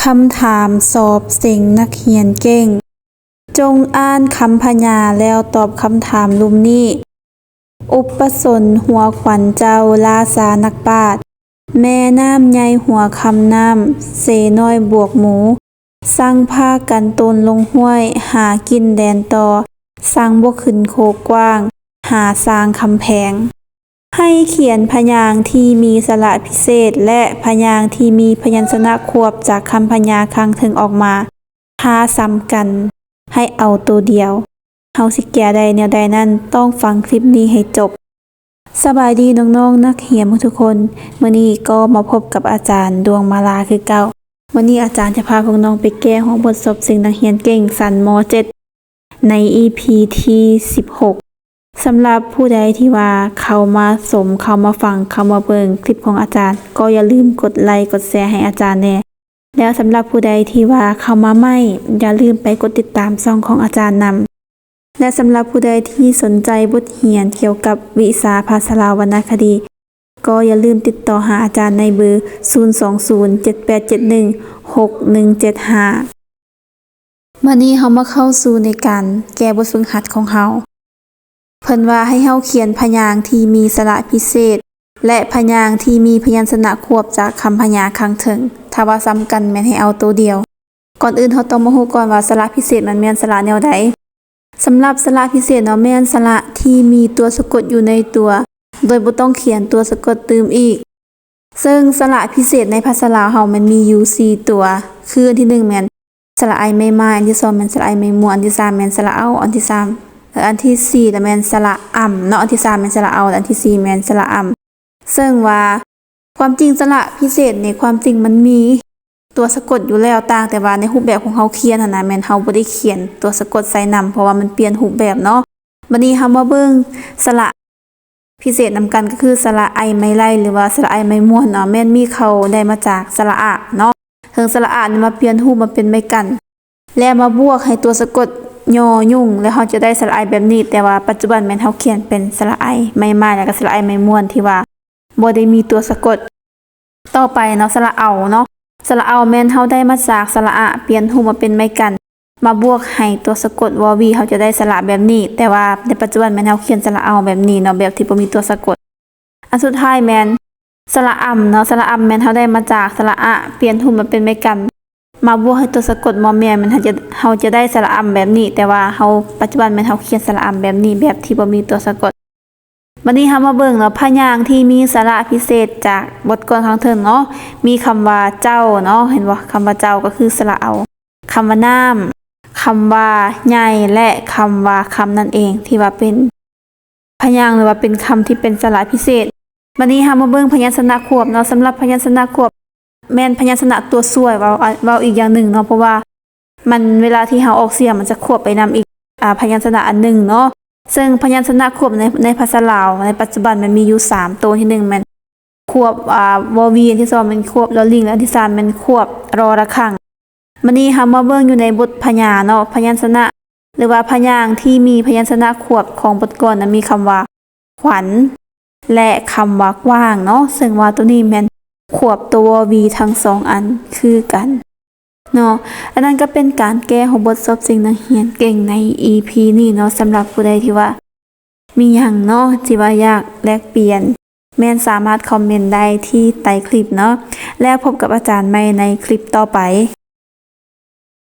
ຄຳຖາມສອບເສັງນັກຮຽນເກັ່ງ. ຈົ່ງອ່ານຄຳພະຍາແລ້ວຕອບຄຳຖາມລຸ່ມນີ້. ອຸປະສົນຫົວຂວັນເຈົ້າລາຊານັກປາດ, ແມ່ນ້ຳໃຫຍ່ຫົວຄຳນ້ຳ, ເຊນ້ອຍບວກໝູ, ສັ່ງພາກັນໂຕນລົງຫ້ວຍ, ຫາກິນແລ່ນຕໍ່, ສັ່ງບໍ່ຂຶ້ນໂຄກວ້າງ, ຫາສ້າງຄຳແພງ. ໃຫ້ຂຽນພະຍາງທີ່ມີສະຫຼະພິເສດ ແລະ ພະຍາງທີ່ມີພະຍັນຊະນະຄວບຈາກຄຳພະຍາງຂ້າງເທິງອອກມາ ຖ້າສ່ຳກັນໃຫ້ເອົາໂຕດຽວ. ເຮົາຊິແກ້ໄດ້ແນວໃດນັ້ນ ຕ້ອງຟັງຄລິບນີ້ໃຫ້ຈົບ. ສະບາຍດີນ້ອງໆນັກຮຽນທຸກໆຄົນ, ມື້ນີ້ກໍມາພົບກັບອາຈານດວງມາລາຄືເກົ່າ. ມື້ນີ້ອາຈານຈະພາພວກນ້ອງໄປແກ້ຫົວບົດສອບເສັງນັກຮຽນເກັ່ງຊັ້ນ ມໍເຈັດ ໃນອີພີທີສິບຫົກ. ສຳລັບຜູ້ໃດທີ່ວ່າເຂົ້າມາຊົມ, ເຂົ້າມາຟັງ, ເຂົ້າມາເບິ່ງຄລິບຂອງອາຈານ, ກໍຢ່າລືມກົດໄລກົດແຊໃຫ້ອາຈານແດ່. ແລ້ວສຳລັບຜູ້ໃດທີ່ວ່າເຂົ້າມາໃໝ່, ຢ່າລືມໄປກົດຕິດຕາມຊ່ອງຂອງອາຈານນຳ. ແລະ ສຳລັບຜູ້ໃດທີ່ສົນໃຈບົດຮຽນກ່ຽວກັບວິຊາພາສາລາວວັນນະຄະດີ, ກໍຢ່າລືມຕິດຕໍ່ຫາອາຈານໃນເບີ ສູນສອງສູນ ເຈັດແປດເຈັດໜຶ່ງ ຫົກໜຶ່ງເຈັດຫ້າ. ມື້ນີ້ເຮົາມາເຂົ້າສູ່ໃນການແກ້ບົດຝຶກຫັດຂອງເຮົາ. ເພິ່ນວ່າໃຫ້ເຮົາຂຽນພະຍາງທີ່ມີສະຫຼະພິເສດ ແລະ ພະຍາງທີ່ມີພະຍັນຊະນະຄວບຈາກຄຳພະຍາງຂ້າງເທິງ. ຖ້າວ່າສ່ຳກັນແມ່ນໃຫ້ເອົາໂຕດຽວ. ກ່ອນອື່ນເຮົາຕ້ອງມາຮູ້ກ່ອນວ່າສະຫຼະພິເສດມັນແມ່ນສະຫຼະແນວໃດ. ສຳລັບສະຫຼະພິເສດເນາະ ແມ່ນສະຫຼະທີ່ມີຕົວສະກົດຢູ່ໃນຕົວ ໂດຍບໍ່ຕ້ອງຂຽນຕົວສະກົດຕື່ມອີກ. ເຊິ່ງສະຫຼະພິເສດໃນພາສາລາວເຮົາມັນມີຢູ່ສີ່ຕົວ ຄືອັນທີໜຶ່ງແມ່ນສະຫຼະໄອໄມ້ມ້າຍ, ອັນທີສອງແມ່ນສະຫຼະໄອໄມ້ມ້ວນ, ອັນທີສາມແມ່ນສະຫຼະເອົາ, ອັນທີສາມ ແລະ ອັນທີສີ່ລະແມ່ນສະຫຼະອຳເນາະ, ອັນທີສາມແມ່ນສະຫຼະເອົາ ແລະ ອັນທີສີ່ແມ່ນສະຫຼະອຳ. ເຊິ່ງວ່າຄວາມຈິງສະຫຼະພິເສດນີ້ ຄວາມຈິງມັນມີຕົວສະກົດຢູ່ແລ້ວ, ຕ່າງແຕ່ວ່າໃນຮູບແບບຂອງເຮົາຂຽນຫັ້ນນະ ແມ່ນເຮົາບໍ່ໄດ້ຂຽນຕົວສະກົດໃສ່ນຳ ເພາະວ່າມັນປ່ຽນຮູບແບບເນາະ. ບັດນີ້ເຮົາມາເບິ່ງສະຫຼະ ພິເສດນຳກັນກໍຄືສະຫຼະໄອໄມ້ໄລ່ ຫຼືວ່າສະຫຼະໄອໄມ້ມ້ວນເນາະ ແມ່ນມີເຄົ້າໄດ້ມາຈາກສະຫຼະອະເນາະ. ເຊິ່ງສະຫຼະອະນີ້ມາປ່ຽນຮູບມາເປັນໄມ້ກັນ ແລະ ມາບວກໃຫ້ຕົວສະກົດ ຍໍຍຸງ ແລ້ວເຮົາຈະໄດ້ສະຫຼະໄອແບບນີ້. ແຕ່ວ່າປັດຈຸບັນແມ່ນເຮົາຂຽນເປັນສະຫຼະໄອໄມ້ໄມ້ ແລ້ວກໍສະຫຼະໄອໄມ້ມ້ວນທີ່ວ່າບໍ່ໄດ້ມີຕົວສະກົດ. ຕໍ່ໄປເນາະ ສະຫຼະເອົາເນາະ ສະຫຼະເອົາແມ່ນເຮົາໄດ້ມາຈາກສະຫຼະອະ ປ່ຽນຮູບມາເປັນໄມ້ກັນ ມາບວກໃຫ້ຕົວສະກົດ ວໍວີ ເຮົາຈະໄດ້ສະຫຼະແບບນີ້. ແຕ່ວ່າໃນປັດຈຸບັນແມ່ນເຮົາຂຽນສະຫຼະເອົາແບບນີ້ເນາະ ແບບທີ່ບໍ່ມີຕົວສະກົດ. ອັນສຸດທ້າຍແມ່ນສະຫຼະອຳເນາະ ສະຫຼະອຳແມ່ນເຮົາໄດ້ມາຈາກສະຫຼະອະ ປ່ຽນຮູບມາເປັນໄມ້ກັນ ມາບວກໃຫ້ຕົວສະກົດ ມໍແມ່ ແມ່ນເຮົາຈະ ເຮົາຈະໄດ້ສະຫຼະອຳແບບນີ້. ແຕ່ວ່າເຮົາ ປັດຈຸບັນແມ່ນເຮົາຂຽນສະຫຼະອຳແບບນີ້ ແບບທີ່ບໍ່ມີຕົວສະກົດ. ບັດນີ້ເຮົາມາເບິ່ງເນາະ ພະຍາງທີ່ມີສະຫຼະພິເສດຈາກບົດກ່ອນຂ້າງເທິງເນາະ ມີຄຳວ່າເຈົ້າເນາະ ເຫັນບໍ່? ຄຳວ່າເຈົ້າກໍຄືສະຫຼະເອົາ, ຄຳວ່ານ້ຳ, ຄຳວ່າໃຫຍ່ ແລະ ຄຳວ່າຄຳນັ້ນເອງ ທີ່ວ່າເປັນພະຍາງ ຫຼືວ່າເປັນຄຳທີ່ເປັນສະຫຼະພິເສດ. ບັດນີ້ເຮົາມາເບິ່ງພະຍັນຊະນະຄວບເນາະ ສຳລັບພະຍັນຊະນະຄວບ ແມ່ນພະຍັນຊະນະຕົວຊ່ວຍ ເວົ້າ ເວົ້າອີກຢ່າງໜຶ່ງເນາະ ເພາະວ່າມັນ ເວລາທີ່ເຮົາອອກສຽງ ມັນຈະຄວບໄປນຳອີກ ອາ ພະຍັນຊະນະອັນໜຶ່ງເນາະ. ເຊິ່ງພະຍັນຊະນະຄວບໃນ ໃນພາສາລາວໃນປັດຈຸບັນມັນມີຢູ່ສາມໂຕ. ທີໜຶ່ງແມ່ນຄວບ ອາ ວໍວີ, ອັນທີສອງແມ່ນຄວບລໍລິງ ແລະ ອັນທີສາມແມ່ນຄວບລໍລະຄັງ. ບັດນີ້ເຮົາມາເບິ່ງຢູ່ໃນບົດພະຍາງເນາະ ພະຍັນຊະນະ ຫຼືວ່າພະຍາງທີ່ມີພະຍັນຊະນະຄວບຂອງບົດກ່ອນນະ ມີຄຳວ່າຂວັນ ແລະ ຄຳວ່າກວ້າງເນາະ ເຊິ່ງວ່າໂຕນີ້ແມ່ນຄວບໂຕ ວໍວີ ທັງສອງອັນຄືກັນເນາະ. ອັນນັ້ນກໍເປັນການແກ້ຫົວບົດສອບເສັງນັກຮຽນເກັ່ງໃນອີພີນີ້ເນາະ. ສຳລັບຜູ້ໃດທີ່ວ່າມີຫຍັງເນາະ ທີ່ວ່າຢາກແລກປ່ຽນ ແມ່ນສາມາດຄອມເມັນໄດ້ທີ່ໃຕ້ຄລິບເນາະ. ແລ້ວພົບກັບອາຈານໃໝ່ໃນຄລິບຕໍ່ໄປ.